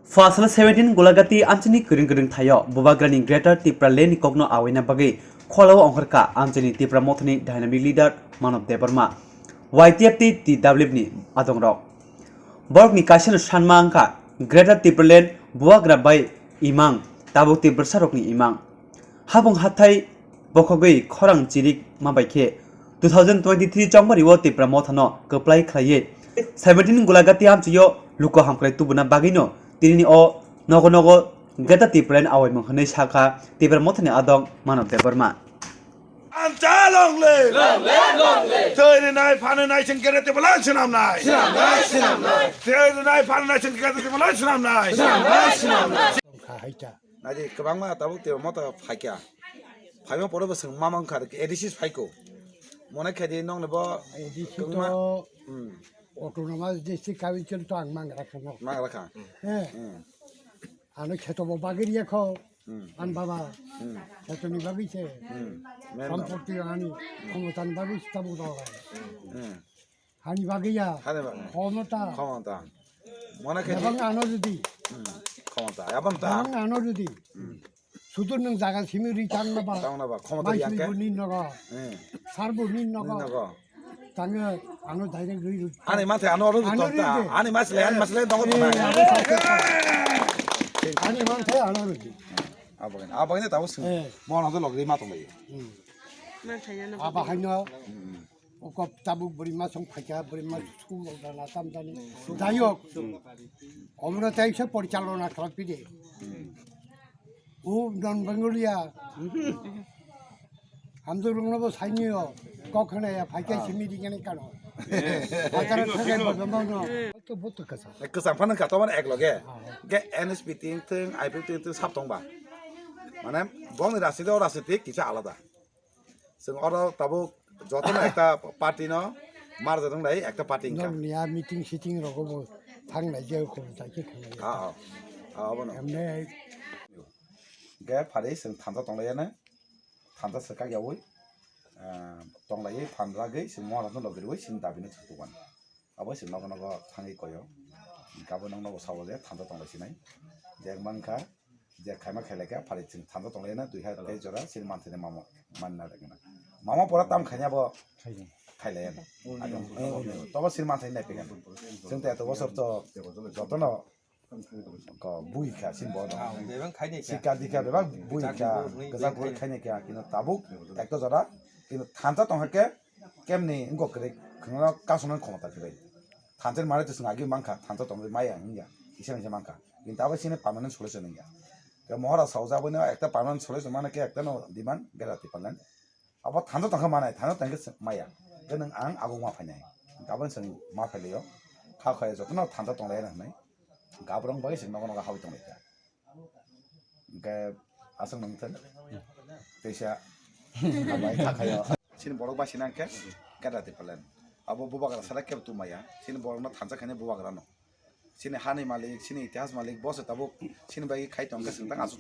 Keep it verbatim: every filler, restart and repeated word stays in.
Phalsal seventeen Gulagati amchini kwrwng kwrwng thaio Bubagrani Greater Tipraland ni kokno awaina bagwi kholao ongkhorkha amchini Tipra Mothani Dynamic Leader Manav Debbarma, Y T F tei T W F ni adongrok. Borokni kaisano sanma wngkha Greater Tipraland Bubagra bai imang, tabuk Tiprasarokni imang. Habung hathai bokhogwi khorang chirik ma bai khe two thousand twenty-three chongbario Tipra Mothano kwplai khlaiwi seventeen Gulagati amchio luku hamkrai tubuna bagwino tinini o nogo nogo Greater Tipraland awaimung hwnwi sakha Tipra Mothani adong Manav Debbarma. Amcha long live! Long live, long live! Twi rinai phanai nai sing kere te balang sinam nai. Sinam nai, sinam nai. Twi rinai phanai nai sing kere te balang sinam nai. Sinam nai, sinam nai. Kha haita. Naidi kwbangma tabuk tei mota phaikha. Phaima pore bo swng mama wngkha, A D C phaiko. Mone khe di nongni bo A D C kwbangma, to hmm, autonomous district council to ang mangra khano. Mangra kha. Eh. Hmm. Ano kheto bo bagir ya kho. Hmm. An baba. Hmm. Kheto ni bagir se. Hmm. Sampurti ani khomota ni bagir se tabuk dog. Hmm. Hani bagwi ya. Hani ba-, khomota. Khomota. Mona khe. Yabang ano jodi. Hmm. Khomota. Yabang ta. Yabang ano jodi. Hmm. Sudur nung jaga simi ri tang na ba. Tang na ba. Khomota mai ya sui ke. Bu nin nogo. Hmm. Sar bu nin nogo. Nin nogo. Tang ano direct ri ri. Ani mate ano ru. Ano ri ta. Ani mas le, ani mas le dong ta. Ano sa sa. Ani mate ano ri. Abang, abang ini tahu sih. Eh. Mau nanti log lima tuh lagi. Hmm. Aba haino. Hmm. Oko tabuk bwrwi ma song phaikha, bwrwi ma school rok dana tam dani. Jai hok, omono tai se porichalona khlai pide. O non Bengalia. Hamjwk rokno bo saini o, kok hwnaya phaikha simi ri gani kano. Atara thakai bo gama no. To botu kasa. Kwcham phano kha, tomar ek loge. Ke N S P ting thung, I P F ting thung sab tong ba. Mane bongni rasi do rasi tik kisa alada. Chwng oro tabuk jotono ekta party no marja wnglai, ekta party wngkha. Nokni a meeting sitting rogo bo thanglai je khum tai khe thanglai. Ah, ah. Ah, abono. Emne. Ge phari chwng thansa tonglai ya na. Thansa swkak yawi. Ah, tonglai phan ragwi chwng moharok no logirwi chwng dabi no thukuban. Abo se nogo nogo thangwi koyo. Gabo nang nogo sabo je thansa tonglai sinai. Je wngkha, je khaima khailai kha, phari chwng thansa tonglai na, dui ha tei jora, sini manthai mamo, manna rek na. Mamo pora tam khaina bo khailai ya. Tobo sini manthai nai pekha. Chwng te eto bosor to jotono ko bui kha, sini bo. Bebang khainai kha. Sikha dikha bebang bui kha, kwchak bui khainai kha, kintu tabuk ekto jora, kintu thansa tongkha khe, Kemni wngkok kwrwi khwna kasonani khomota kwrwi. Thansa ni manwi to chwng agi mankha, thansa tongwi maya wngya, kisa kisa mankha. Kintu abo chini permanent solution wngya. Khe mohora saujak bai no ekta permanent solution mano khe ekta no demand Greater Tipraland. Abo thansa tongkha manai, thansa tongkhe maya. Khe nwng ang abo ma phainai. Abo chwng ma phailaio. Kha khaya jotono thansa tonglai hwnwi. Gabrong bai chwng nogo nogo habwi tonglaikha. Hingke aswk nang thang. Teisa abai thakhayo. Chini borok bai sinang khe Greater Tipraland. Abo bubagra sala kebo tumaya. Chini borok no thansa khaini bubagra no. Chini hani malik, chini itihas malik, bo se tabuk chini bai khai tong khe chwng tang aswk.